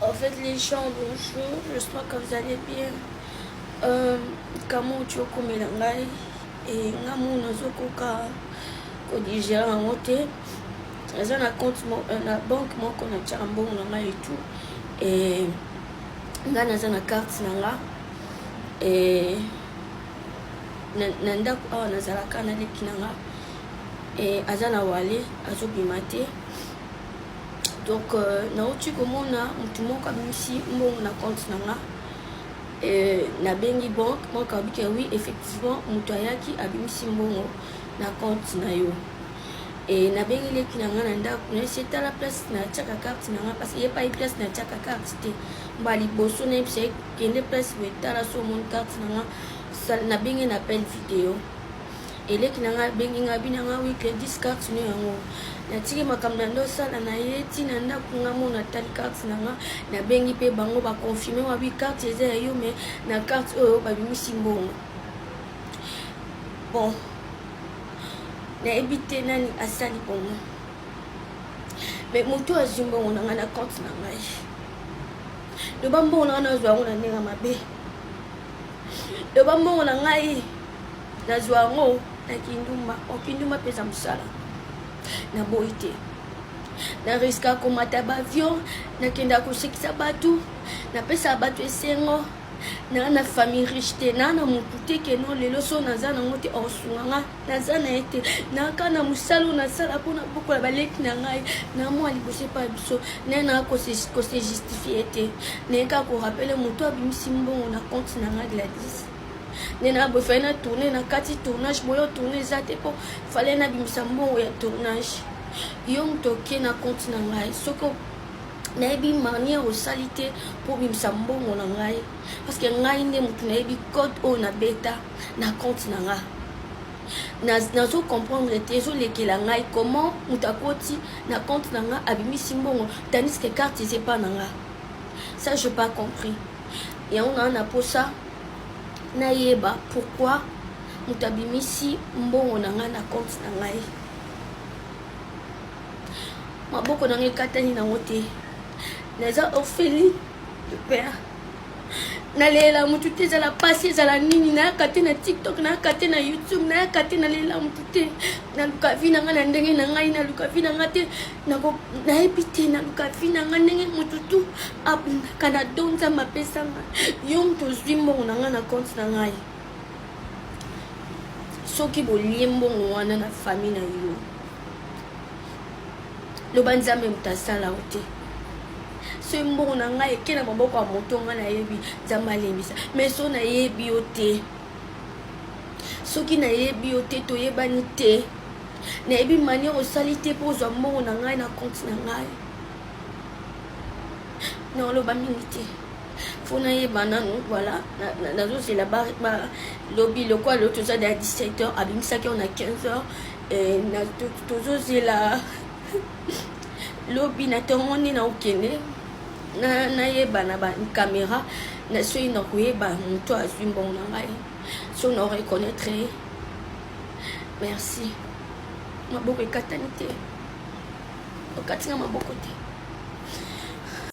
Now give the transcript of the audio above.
En fait, les gens, bonjour, j'espère que vous allez bien. Kama oti okomela ngai e nga mo nazokoka kodigere yango te. Naza na compte na banque moko, natiaka mbongo na ngai et tout, e ngai naza na carte na nga e na ndako awa nazalaka na leki na nga e aza na wale, azobima te. Donc nauti komona motu moko abimisi mbongo na compte na nga. Nabengi banque moko, abiki oui, effectivement moto ayaki, abimisi mbongo na compte na yo. E nabengi leki na nga na ndako, nayesi etala place natiaka carte na nga, parce que ye pa ye place natiaka carte te. Mba liboso nayebisa ye kende place boye, tala so omoni carte na nga. Nabengi na appel vidéo, eleki na nga abengi nga, abi na nga oui, crédit carte no yango. Natiki makambo na nde osala na ye ntina ndako, nga mo natali carte na nga, nabengi mpe bango, baconfirme, wabi carte eza ya yo, mais na carte oyo babimisi mbongo. Bon, nayebi te nani asali bongo, mais moto azwi mbongo na ngai na compte na ngai, loba mbongo na ngai nazwa yango na ndenge mabe, loba mbongo na ngai nazwa yango na kindumba. Okindumba mpenza mosala naboyi te, na riska komata baavion, nakendaka kosekisa bato, napesaka bato esengo. Naa na famille riche te, naa na motu te keno lelo so naza nango te osunga nga, naza na ye te. Naka na mosala oyo nasala mpona bokola baleki na ngai na mwa liboso epai biso naye naa kose justifier te. Naye kaka korappeler moto abimisi mbongo na compte na ngai, Gladys, nde na boye fallait na tourne na kati tournage boyo, tourne eza te mpo fallait nabimisa mbongo ya tournage. Yo moto oke na compte na ngai, soki nayebi manière osali te mpo obimisa mbongo na ngai, parce que ngai nde motu nayebi code oyo nabeta na compte na nga. Nazo comprendre te, ezolekela ngai comment moto akoti na compte na nga, abimisi mbongo, tandis que carte eza epa na nga. Ça, je pas compris. Yango naa na posa nayeba pourquoi moto abimisi mbongo na ngai na compte na ngai. Maboko na ngai ekatani nango te, naza orpheline de père, nalela motu te. Ezala pasi, ezala nini, nayaka te na TikTok, nayaka te na YouTube, nayaka te, nalela motu te. Naluka vie na ngai na ndenge na ngai, naluka vie na ngai te, nayebi te, naluka vie na ngai ndenge motu tu abundaka na don Nzambe apesanga. Yo moto ozwi mbongo na ngai na compte na ngai, soki bolie mbongo wana na famille na yo, loba Nzambe moto asala yo te. Soki mbongo na ngai eke na maboko ya moto ngai nayebi, Nzambe alembisa. Mais so nayebi yo te, soki nayebi yo te, toyebani te, nayebi manière osali te mpo ozwa mbongo na ngai na compte na ngai, naoloba mingi te. Faut nayeba nanu. Voilà, nazozela lobi. Lokola lelo toza ya 17 heures, abimisaki yango na 15 heures, tozozela lobi na ntongo nde naokende nayeba na bacaméra soki nakoyeba moto azwi mbongo na ngai, soki na reconnaître ye. Merci. Maboko ekatani te, okatinga maboko te.